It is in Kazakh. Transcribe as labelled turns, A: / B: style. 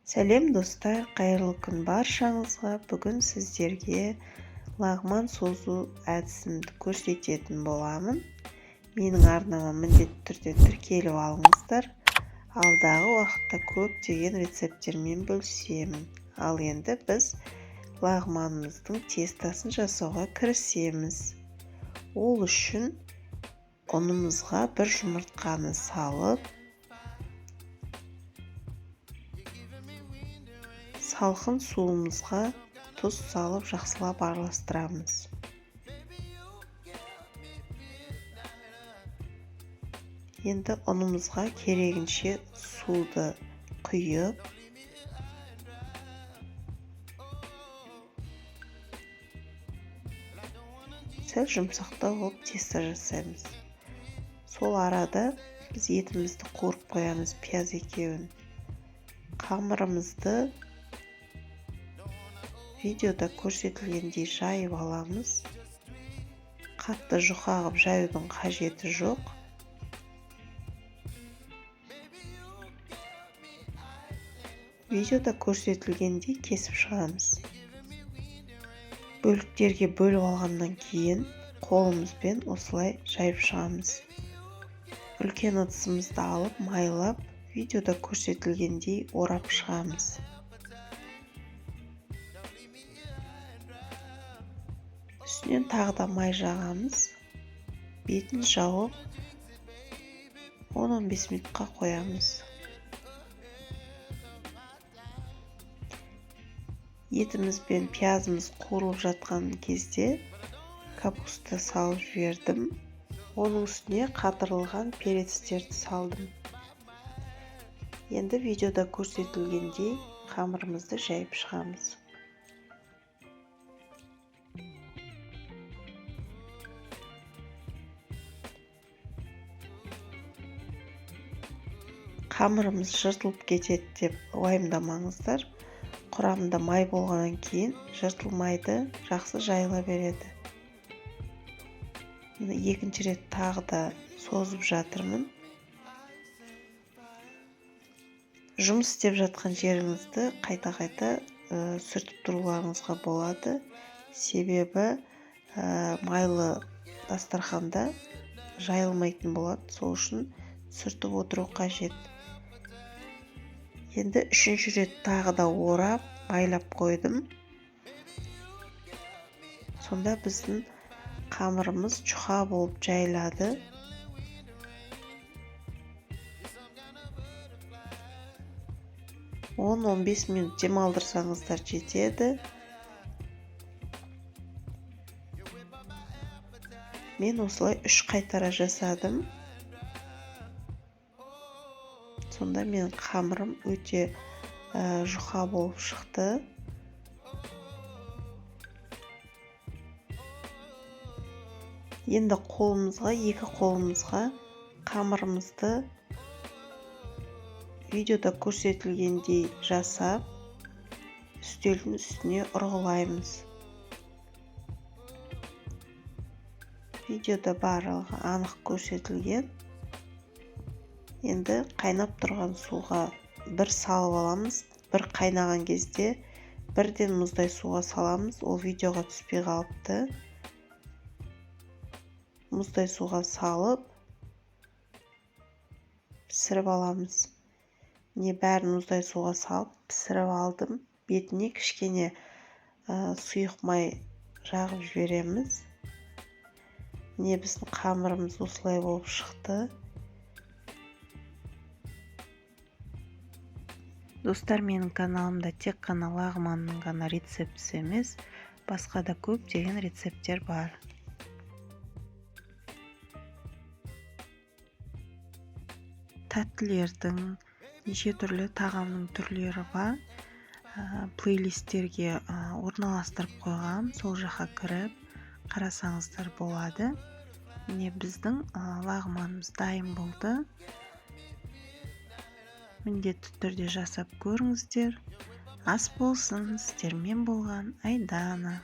A: Сәлем достар, қайырлы күн баршаңызға. Бүгін сіздерге лағман созу әдісімді көрсететін боламын. Менің арнама міндетті түрде тіркеліп алыңыздар. Алдағы уақытта көптеген рецепттермен бөлісемін. Ал енді біз лағманымыздың тестасын жасауға кірісеміз. Ол үшін ұнымызға бір жұмыртқаны салып, салқын суымызға тұз салып жақсылап араластырамыз. Енді ұнымызға керегінше суды құйып, сәл жұмсақтау қылып тесто жасаймыз. Сол арада біз етімізді қуырып қоямыз, пияз екеуін. Қамырымызды видеода көрсетілгендей жайып аламыз. Қатты жұқа қылып жаюдың қажеті жоқ. Видеода көрсетілгендей кесіп шығамыз. Бөліктерге бөліп алғаннан кейін қолымызбен осылай жайып шығамыз. Үлкен ыдысымызды алып, майлап, видеода көрсетілгендей орап шығамыз. Үстінен тағы да май жағамыз. Бетін жауып 10-15 минутқа қоямыз. Етіміз бен пиязымыз қуырылып жатқан кезде капуста салып жібердім. Оның үстіне қатырылған перецтерді салдым. Енді видеода көрсетілгендей қамырымызды жайып шығамыз. Қамырымыз жыртылып кетеді деп уайымдамаңыздар. Құрамында май болғаннан кейін жыртылмайды, жақсы жайыла береді. Міне екінші рет тағы да созып жатырмын. Жұмыс істеп жатқан жеріңізді қайта-қайта сүртіп тұруларыңызға болады. Себебі майлы дастарханда жайылмайтын болады. Сол үшін сүртіп отыру қажет. Енді үшінші рет тағы да орап, майлап қойдым. Сонда біздің қамырымыз жұқа болып жайылады. 10-15 минут демалдырсаңыздар жетеді. Мен осылай 3 қайтара жасадым. Сонда менің қамырым өте жұқа болып шықты. Енді екі қолымызға қамырымызды видеода көрсетілгендей жасап, үстелдің үстіне ұрғылаймыз. Видеода барлығы анық көрсетілген. Енді қайнап тұрған суға бір салып аламыз. Бір қайнаған кезде бірден мұздай суға саламыз. Ол видеоға түспей қалыпты. Мұздай суға салып пісіріп аламыз. Міне бәрін мұздай суға салып пісіріп алдым. Бетіне кішкене сұйық май жағып жібереміз. Міне біздің қамырымыз осылай болып шықты. Достар, менің каналымда тек қана лағманның ғана рецептісі емес, басқа да көптеген рецепттер бар. Тәттілердің, неше түрлі тағамның түрлері бар. Плейлисттерге орналастырып қойғам, сол жаққа кіріп қарасаңыздар болады. Міне біздің лағманымыз дайын болды. Міндетті түрде жасап көріңіздер. Ас болсын, сіздермен болған Айдана.